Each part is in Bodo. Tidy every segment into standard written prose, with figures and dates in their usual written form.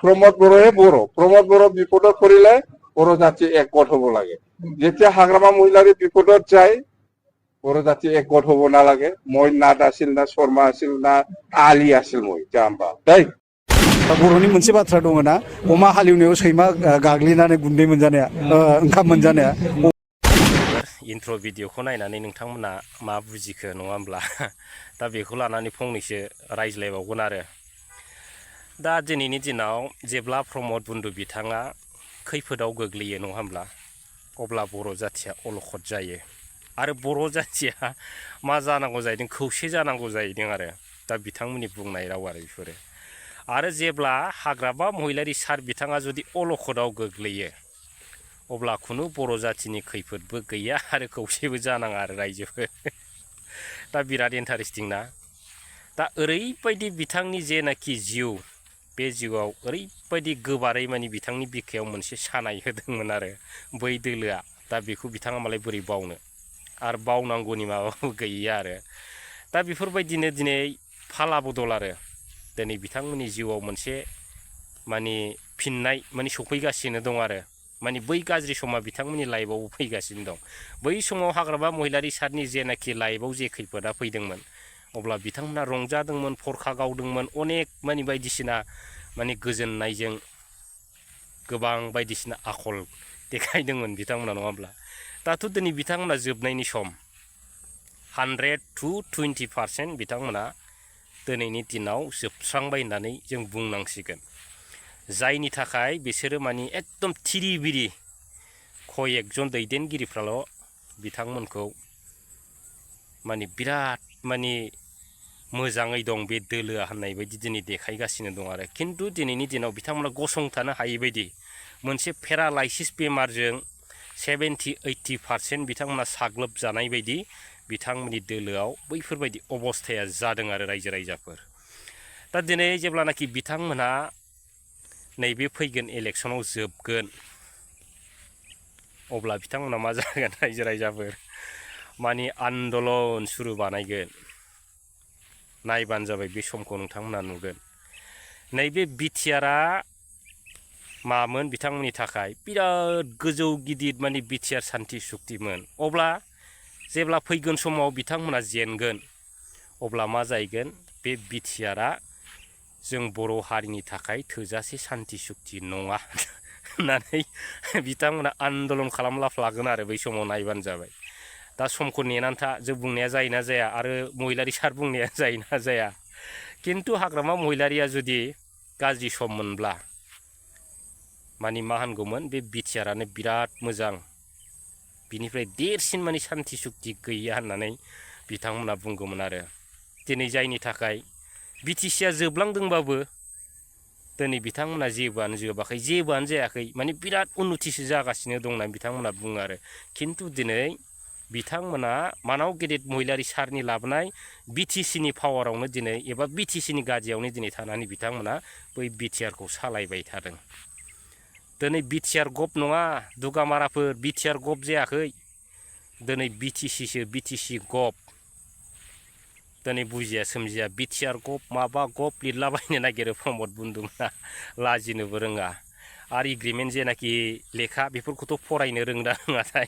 प्रमोद बरोए बर' प्रमोद बर' बिपदत परिले बर' जाति एक गट हब लागे जेतिया हाग्रामा महिलारि बिपदत जाय बर' जाति एक गट हब नालागे मय नाद आसिल ना शर्मा आसिल ना आलि आसिल मय जाम्बा दै बर'नि मोनसे बाथ्रा दङ ना अमा हालेवनायाव सैमा गाग्लिनानै गुन्दै मोनजानाया ओंखाम मोनजानाया इन्ट्र' भिडिअखौ नायनानै नोंथांमोना मा बुजिखो नङा होमब्ला दा बेखौ लानानै फंनैसो रायज्लायबावगोन आरो दा दिनैनि दिनाव जेब्ला प्रमोद बन्दु बिथाङा खैफोदाव गोग्लैयो नङा होमब्ला अब्ला बर' जाथिया अलखद जायो आरो बर' जाथिया मा जानांगौ जाहैदों खौसे जानांगौ जाहैदों आरो दा बिथांमोननि बुंनाय राव आरो बेफोरो आरो जेब्ला हाग्रामा महिलारि सार बिथाङा जुदि अलखदाव गोग्लैयो अब्ला खुनु बर' जातिनि खैफोदबो गैया आरो खौसेबो जानाङा आरो रायजोबो दा बिराद इन्टारेस्टिं ना दा ओरैबायदि बिथांनि जेनाखि जिउ बे जिउआव ओरैबायदि गोबारै माने बिथांनि बिखायाव मोनसे सानाय होदोंमोन आरो बै दोलोआ दा बेखौ बिथाङा मालाय बोरै बावनो आरो बावनांगौनि माबाबो गैया आरो दा बेफोरबायदिनो दिनै फाला बदल आरो दिनै बिथांमोननि जिउआव मोनसे माने फिननाय माने सफैगासिनो दं आरो माने बै गाज्रि समा बिथांमोननि लाइफआवबो फैगासिनो दं बै समाव हाग्रामा महिलारि सारनि जेनाखि लाइफआव जे खैफोदा फैदोंमोन अब्ला बिथांमोना रंजादोंमोन फरखा गावदोंमोन अनेक माने बायदिसिना माने गोजोननायजों गोबां बायदिसिना आखल देखायदोंमोन बिथांमोना नङा होमब्ला दाथ' दिनै बिथांमोना जोबनायनि सम 100 to 20% बिथांमोना दिनैनि दिनाव जोबस्रांबाय होननानै जों बुंनांसिगोन जायनि थाखाय बिसोरो माने एकदम थिरिबिरि कयेकजन दैदेनगिरिफ्राल' बिथांमोनखौ माने बिराद माने मोजाङै दं बे दोलोआ होननाय बायदि दिनै देखायगासिनो दं आरो खिन्थु दिनैनि दिनाव बिथांमोना गसंथानो हायै बायदि मोनसे पेरालाइसिस बेमारजों 70-80% बिथांमोना साग्लोबजानाय बायदि बिथांमोननि दोलोआव बैफोरबायदि अबस्थाया जादों आरो रायजो राजाफोर दा दिनै जेब्लानाखि बिथांमोना नैबे फैगोन इलेक्सनाव जोबगोन अब्ला बिथांमोना मा जागोन रायजो राजाफोर माने आन्दलन सुरु बानायगोन नायबानो जाबाय बे समखौ नोंथांमोना नुगोन नैबे बिटिआरआ मामोन बिथांमोननि थाखाय बिराद गोजौ गिदिर माने बिटिआर सान्थि सुक्तिमोन अब्ला जेब्ला फैगोन समाव बिथांमोना जेनगोन अब्ला मा जाहैगोन बे बिटिआरआ जों बर' हारिनि थाखाय थोजासे सान्थि सुक्ति नङा होननानै बिथांमोना आन्दलन खालामलाफ्लागोन आरो बै समाव नायबानो जाबाय दा समखौ नेनानै था जों बुंनाया जायोना जाया आरो महिलारि सार बुंनाया जायोना जाया खिन्थु हाग्रामा महिलारिया जुदि गाज्रि सम मोनब्ला माने मा होनगौमोन बे बिटिआरआनो बिराद मोजां बिनिफ्राय देरसिन माने सान्थि सुक्ति गैया होननानै बिथांमोना बुंगौमोन आरो दिनै जायनि थाखाय बिटिसिआ जोबलांदोंबाबो दिनै बिथांमोना जेबोआनो जोबाखै जेबोआनो जायाखै माने बिराद उन्नतिसो जागासिनो दं होननानै बिथांमोना बुङो आरो खिन्थु दिनै बिथांमोना मानाव गेदेर महिलारि सारनि लाबोनाय बिटिसिनि पावारावनो दिनै एबा बिटिसिनि गादियावनो दिनै थानानै बिथांमोना बै बिटिआरखौ सालायबाय थादों दिनै बिटिआर गभ नङा दुगामाराफोर बिटिआर गभ जायाखै दिनै बिटिसिसो बिटिसि गभ दिनै बुजिया सोमजिया बिटिआर गभ माबा गभ लिरलाबायनो नागिरो प्रमोद बन्दुमोना लाजिनोबो रोङा आरो एग्रिमेन्ट जेनाखि लेखा बेफोरखौथ' फरायनो रोंदा रोङाथाय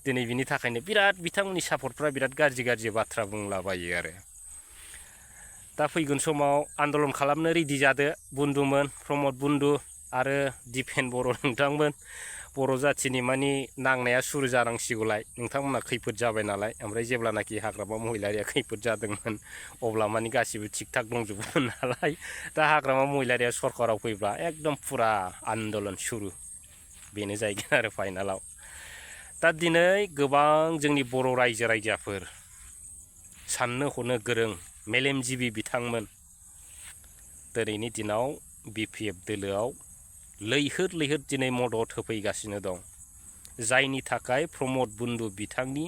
दिनै बिनि थाखायनो बिराद बिथांमोननि सापर्टफ्रा बिराद गाज्रि बाथ्रा बुंलाबायो आरो दा फैगोन समाव आन्दलन खालामनो रेडि जादो बन्दुमोन प्रमोद बन्दु आरो दिपेन बर' नोंथांमोन बर' जाथिनि माने नांनाया सुरु जानांसिगौलाय नोंथांमोना खैफोद जाबाय नालाय ओमफ्राय जेब्लानाखि हाग्रामा महिलारिया खैफोद जादोंमोन अब्ला माने गासिबो थिग थाक दंजोबोमोन नालाय दा हाग्रामा महिलारिया सरकाराव फैब्ला एकदम फुरा आन्दलन सुरु बेनो जाहैगोन आरो फाइनालाव दा दिनै गोबां जोंनि बर' रायजो राजाफोर साननो हनो गोरों मेलेमजिबि बिथांमोन दिनैनि दिनाव बिपिएफ दोलोआव लैहोर दिनै मदद होफैगासिनो दं जायनि थाखाय प्रमोद बन्दु बिथांनि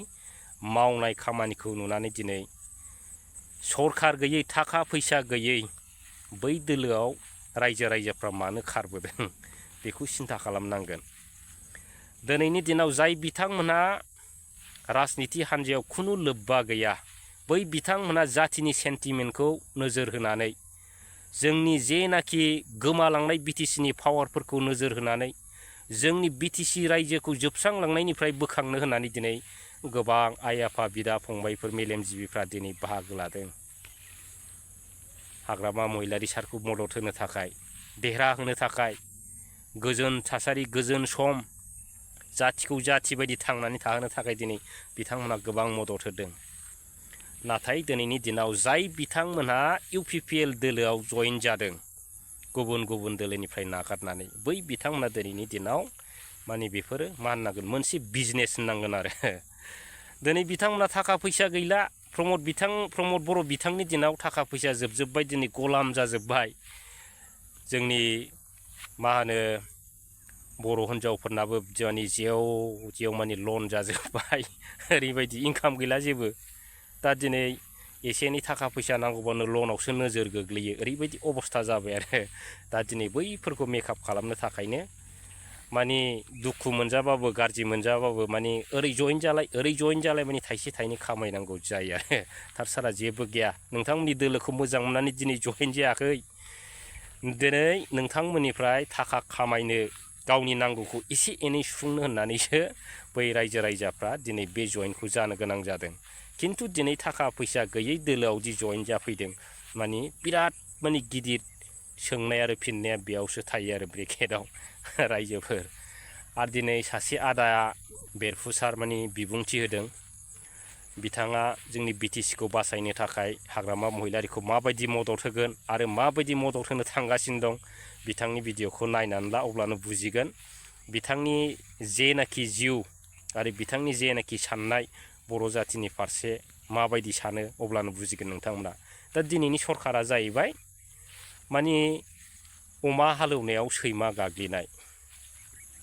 मावनाय खामानिखौ नुनानै दिनै सरकार गैयै थाखा फैसा गैयै बै दोलोआव रायजो राजाफ्रा मानो खारबोदों बेखौ सिन्था खालामनांगोन दिनैनि दिनाव जाय बिथांमोनहा राजनिति हान्जायाव खुनु लोब्बा गैया बै बिथांमोनहा जातिनि सेन्टिमेन्टखौ नोजोर होनानै जोंनि जेनाखि गोमालांनाय बिटिसिनि पावारफोरखौ नोजोर होनानै जोंनि बिटिसि रायजोखौ जोबस्रांलांनायनिफ्राय बोखांनो होननानै दिनै गोबां आइ आफा बिदा फंबायफोर मेलेमजिबिफ्रा दिनै बाहागो लादों। हाग्रामा महिलारी सारखौ मदद होनो थाखाय, देरहा होनो थाखाय, गोजोन थासारि गोजोन सम जातिखौ जाति बायदि थांनानै थाहोनो थाखाय दिनै बिथांमोनहा गोबां मदद होदों। नाथाय दिनैनि दिनाव जाय बिथांमोनहा UPPL दोलोआव जइन जादों गुबुन गुबुन दोलोनिफ्राय नागारनानै, बै बिथांमोना दिनैनि दिनाव माने बेफोरो मा होननांगोन मोनसे बिजनेस होननांगोन आरो। दिनै बिथांमोना थाखा फैसा गैला। प्रमद बर' बिथांनि दिनाव थाखा फैसा जोबजोब्बाय, दिनै गलाम जाजोब्बाय। जोंनि मा होनो बर' हिनजावफोरनाबो माने जेव माने लन जाजोब्बाय। ओरैबायदि इनकाम गैला जेबो। दा दिनै एसे एनै थाखा फैसा नांगौबानो लनावसो नोजोर गोग्लैयो, ओरैबायदि अबस्था जाबाय आरो। दा दिनै बैफोरखौ मेकआप खालामनो थाखायनो माने दुखु मोनजाबाबो गाज्रि मोनजाबाबो माने ओरै जइन जालाय माने थाइसे थाइनै खामायनांगौ जायो आरो। थारसारा जेबो गैया। नोंथांमोननि दोलोखौ मोजां मोननानै दिनै जइन जायाखै। दिनै नोंथांमोननिफ्राय थाखा खामायनो, गावनि नांगौखौ एसे एनै सुफुंनो होननानैसो बै रायजो राजाफ्रा दिनै बे जइनखौ जानो गोनां जादों। खिन्थु दिनै थाखा फैसा गैयै दोलोआव जि जइन जाफैदों माने बिराद माने गिदिर सोंनाय आरो फिननाया बेयावसो थायो आरो ब्रेकेटआव रायजोफोर। आरो दिनै सासे आदाया बेरफुसार माने बिबुंथि होदों। बिथाङा जोंनि बिटिसिखौ बासायनो थाखाय हाग्रामा महिलारिखौ माबायदि मदद होगोन आरो माबायदि मदद होनो थांगासिनो दं, बिथांनि भिडिअखौ नायनानै ला, अब्लानो बुजिगोन बिथांनि जेनाखि जिउ आरो बिथांनि जेनाखि साननाय बर' जातिनि फारसे माबायदि सानो, अब्लानो बुजिगोन नोंथांमोना। दा दिनैनि सरकारा जाहैबाय माने अमा हालौनायाव सैमा गाग्लिनाय।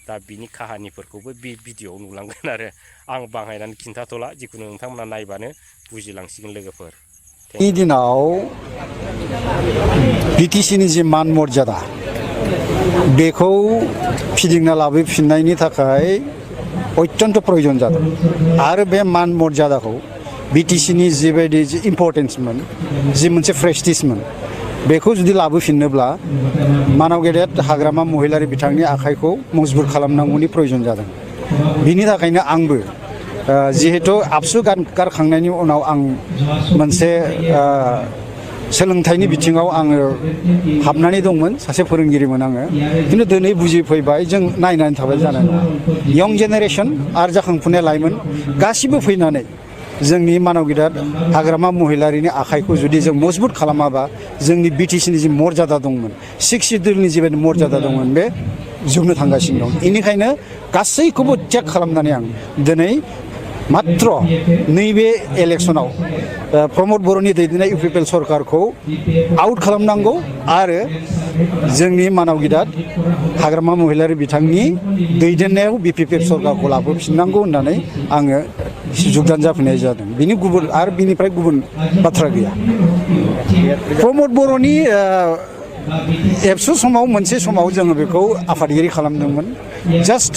दा बिनि काहानिफोरखौबो बे भिडिअआव नुलांगोन आरो आं बाहायनानै खिन्थाथ'ला, जिखुनु नोंथांमोना नायबानो बुजिलांसिगोन लोगोफोर। बे दिनाव बिटिसिनि जि मान मर्यादा बेखौ फिदिंना लाबोफिननायनि थाखाय अत्यन्त प्रयोजन जादों। आरो बे मान मर्यादाखौ बिटिसिनि जिबायदि जि इम्परटेन्समोन, जि मोनसे प्रेस्टिजमोन, बेखौ जुदि लाबोफिननोब्ला मानाव गेदेर हाग्रामा महिलारी बिथांनि आखाइखौ मजबुत खालामनांगौनि प्रयोजन जादों। बिनि थाखायनो आंबो जिहेतु आबसु गारखांनायनि उनाव आं मोनसे सोलोंथाइनि बिथिङाव आङो हाबनानै दंमोन, सासे फोरोंगिरिमोन आङो। खिन्थु दिनै बुजिफैबाय जों नायनानै थाबाय जानाय नङा। यं जेनेरेसन आरो जाखांफुनाय लाइमोन गासिबो फैनानै जोंनि मानाव गेदेर हाग्रामा महिलारिनि आखाइखौ जुदि जों मजबुत खालामाबा जोंनि बिटिसिनि जि मर्यादा दंमोन, 6 सिडुलनि जिबायदि मर्यादा दंमोन, बे जोबनो थांगासिनो दं। बेनिखायनो गासैखौबो चेक खालामनानै आं दिनै मात्र नैबे इलेक्सनाव प्रमद बर'नि दैदेननाय UPPL सरकारखौ आउट खालामनांगौ आरो जोंनि मानाव गेदेर हाग्रामा महिलारी बिथांनि दैदेननायाव BPPL सरकारखौ लाबोफिननांगौ होननानै आङो जुगदान जाफैनाय जादों। बिनिफ्राय गुबुन बाथ्रा गैया। प्रमद बर'नि एबसु समाव मोनसे समाव जोङो बेखौ आफादगिरि खालामदोंमोन। जास्ट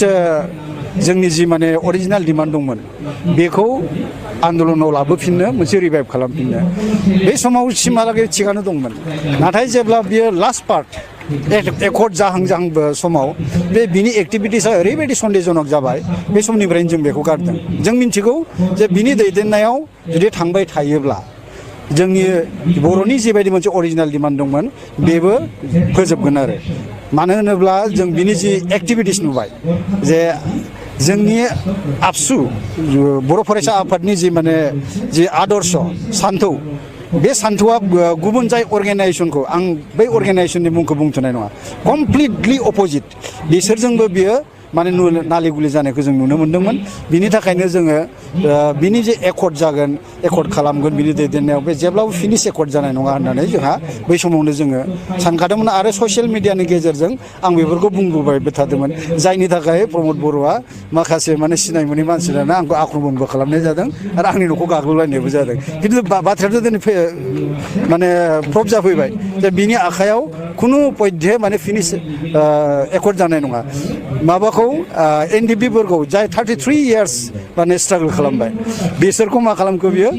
जोंनि जि माने अरिजिनाल डिमान्ड दंमोन बेखौ आन्दलनाव लाबोफिननो, मोनसे रिभाइभ खालामफिननो। बे समाव सिमहालागै थिगानो दंमोन। नाथाय जेब्ला बियो लास्ट पार्ट एकर्ड जाहां समाव बिनि एक्टिभिटिसा ओरैबायदि सन्देहजनक जाबाय, बे समनिफ्रायनो जों बेखौ गारदों। जों मिन्थिगौ जे बिनि दैदेननायाव जुदि थांबाय थायोब्ला जोंनि बर'नि जिबायदि मोनसे अरिजिनाल डिमान्ड दंमोन बेबो फोजोबगोन आरो। मानो होनोब्ला जों बिनि जि एक्टिभिटिस नुबाय जे जोंनि आबसु बर' फरायसा आफादनि जि आदर्श सान्थौ, बे सान्थौआ गुबुन जाय अर्गेनाइजेसनखौ, आं बै अर्गेनाइजेसननि मुंखौ बुंथ'नाय नङा, कमप्लिटलि अपोजिट। बिसोरजोंबो बियो माने नालि गुलि जानायखौ जों नुनो मोन्दोंमोन। बिनि थाखायनो जोङो बिनि जे एकर्ड खालामगोन बिनि दैदेननायाव, बे जेब्लाबो फिनिश एकर्ड जानाय नङा होननानै जोंहा बै समावनो जोङो सानखादोंमोन। आरो ससियेल मिडियानि गेजेरजों आं बेफोरखौ बुंबोबायबो थादोंमोन, जायनि थाखाय प्रमद बर'आ माखासे माने सिनाय मोनै मानसिफोरानो आंखौ आक्रमणबो खालामनाय जादों आरो आंनि न'खौ गाग्लोबलायनायबो जादों। खिन्थु बाथ्रायाथ' दिनै माने प्रुफ जाफैबाय जे बिनि आखायाव खुनु पय्धे माने फिनिश एकर्ड जानाय नङा। माबाखौ बेखौ एनडिपिफोरखौ जाय 33 इयार्स माने स्ट्रागल खालामबाय बिसोरखौ मा खालामखो बियो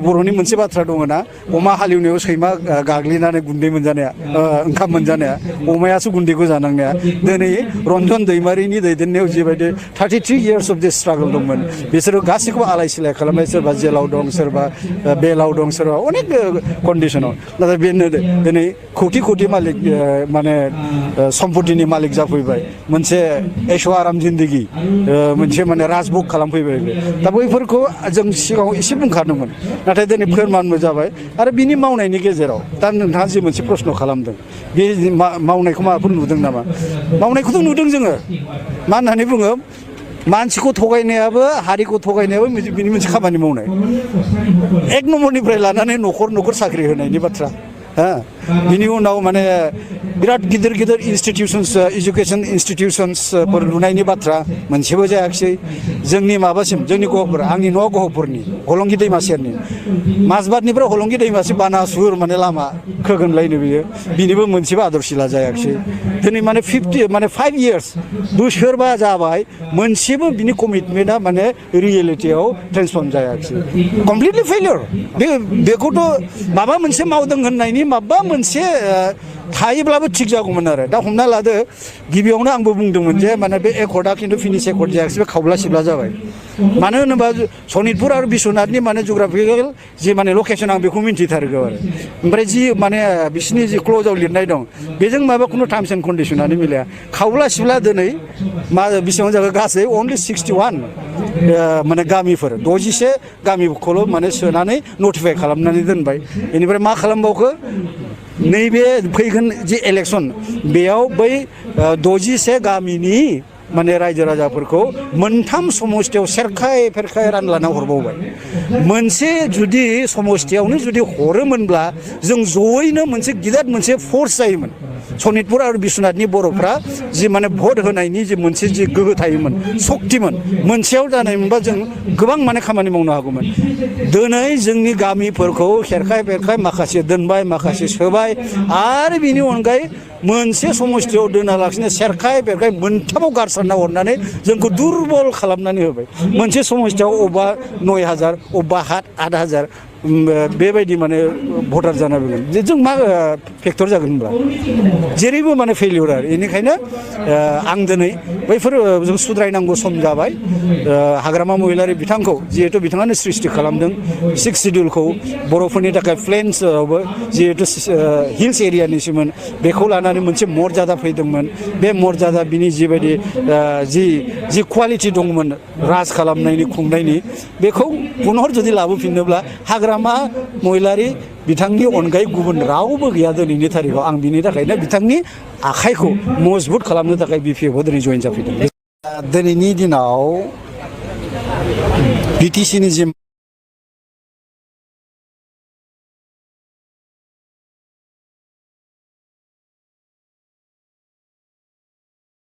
बर'नि मोनसे बाथ्रा दङ ना अमा हालेवनायाव सैमा गाग्लिनानै गुन्दै मोनजानाया ओंखाम मोनजानाया अमायासो गुन्दैखौ जानांनाया दिनै रन्जन दैमारिनि दैदेननायाव जिबायदि 33 इयार्स अफ दिस स्ट्रागल दंमोन बिसोरो गासैखौबो आलाय सिलाय खालामबाय सोरबा जेलाव दं सोरबा बेलाव दं सोरबा अनेक कन्डिसनाव नाथाय बेनो दिनै खौथि खौथि मालिक माने सम्पतिनि मालिक जाफैबाय मोनसे ऐश' आराम जिन्दगि मोनसे माने राजभोग खालामफैबाय दा बैफोरखौ जों सिगाङाव एसे बुंखादोंमोन नाथाय दिनै फोरमानबो जाबाय आरो बिनि मावनायनि गेजेराव दा नोंथाङा जे मोनसे प्रश्न खालामदों बे मावनायखौ माबाफोर नुदों नामा मावनायखौथ' नुदों जोङो मा होननानै बुङो मानसिखौ थगायनायाबो हारिखौ थगायनायाबो बिनि मोनसे खामानि मावनाय एक नम्बरनिफ्राय लानानै न'खर न'खर साख्रि होनायनि बाथ्रा बिनि उनाव माने बिराद गिदिर गिदिर इन्स्टिटिउसन्स एजुकेसन इन्स्टिटिउसन्सफोर लुनायनि बाथ्रा मोनसेबो जायाखिसै जोंनि माबासिम जोंनि गहपुर आंनि न'आ गहपुरनि हलंगि दैमा सेरनि माजबादनिफ्राय हलंगि दैमासिम बानासुर माने लामा खोगोनलायनो बियो बिनिबो मोनसेबो आदर्शिला जायाखिसै दिनै माने 5 इयार्स बोसोरबा जाबाय मोनसेबो बिनि कमिटमेन्टआ माने रियेलिटियाव ट्रेन्सफर्म जायाखिसै कमप्लिटलि फेलियर बेखौथ' माबा मोनसे मावदों होननायनि माबा मोनसे थायोब्लाबो थिग जागौमोन आरो दा हमना लादो गिबियावनो आंबो बुंदोंमोन जे माने बे एकर्डआ खिन्थु फिनिश एकर्ड जायाखिसै खावब्ला सिबला जाबाय मानो होनोबा सनितपुर आरो बिश्वनाथनि माने जिअग्राफिकेल जि माने लकेसन आं बेखौ मिन्थिथारगौ आरो ओमफ्राय जि माने बिसिनि जि क्ल'जआव लिरनाय दं बेजों माबा खुनु टार्म्स एन्ड कन्डिसनानो मिलाया खावब्ला सिबला दिनै मा बेसेबां जागोन गासै अनलि 61 माने गामिफोर 66 गामिखौल' माने सोनानै नटिफाइ खालामनानै दोनबाय बेनिफ्राय मा खालामबावखो नैबे फैगोन जि इलेक्सन बेयाव बै 61 गामिनि माने रायजो राजाफोरखौ मोनथाम समस्थियाव सेरखाय फेरखाय रानलाना हरबावबाय मोनसे जुदि समस्थियावनो जुदि हरोमोनब्ला जों जयैनो मोनसे गिदिर मोनसे फर्स जायोमोन सनितपुर आरो बिश्वनाथनि बर'फ्रा जि माने भट होनायनि जि मोनसे जि गोहो थायोमोन शक्तिमोन मोनसेयाव जानायमोनबा जों गोबां माने खामानि मावनो हागौमोन दिनै जोंनि गामिफोरखौ खेरखाय फेरखाय माखासे दोनबाय माखासे सोबाय आरो बिनि अनगायै मोनसे समस्थियाव दोनालासिनो सेरखाय बेरखाय मोनथामाव गारसारना हरनानै जोंखौ दुरबल खालामनानै होबाय मोनसे समस्थियाव अबेबा 9,000 अबेबा 8,000 बेबायदि माने भटार जाना फैगोन जे जों मा फेक्टर जागोन होनब्ला जेरैबो माने फेलियर आरो बेनिखायनो आं दिनै बैफोर जों सुद्रायनांगौ सम जाबाय हाग्रामा महिलारि बिथांखौ जिहेतु बिथाङानो सृष्टि खालामदों 6 सिडिउलखौ बर'फोरनि थाखाय प्लेन्सआवबो जिहेतु हिल्स एरियानिसोमोन बेखौ लानानै मोनसे मर्यादा फैदोंमोन बे मर्यादा बिनि जिबायदि जि क्वालिटि दंमोन राज खालामनायनि खुंनायनि बेखौ पुनः जुदि लाबोफिननोब्ला हाग्रामा महिलारि बिथांनि अनगायै गुबुन रावबो गैया दिनैनि थारिखआव आं बिनि थाखायनो बिथांनि आखाइखौ मजबुत खालामनो थाखाय बिपिएफआव दिनै जइन जाफैदों दिनैनि दिनाव बिटिसिनि जि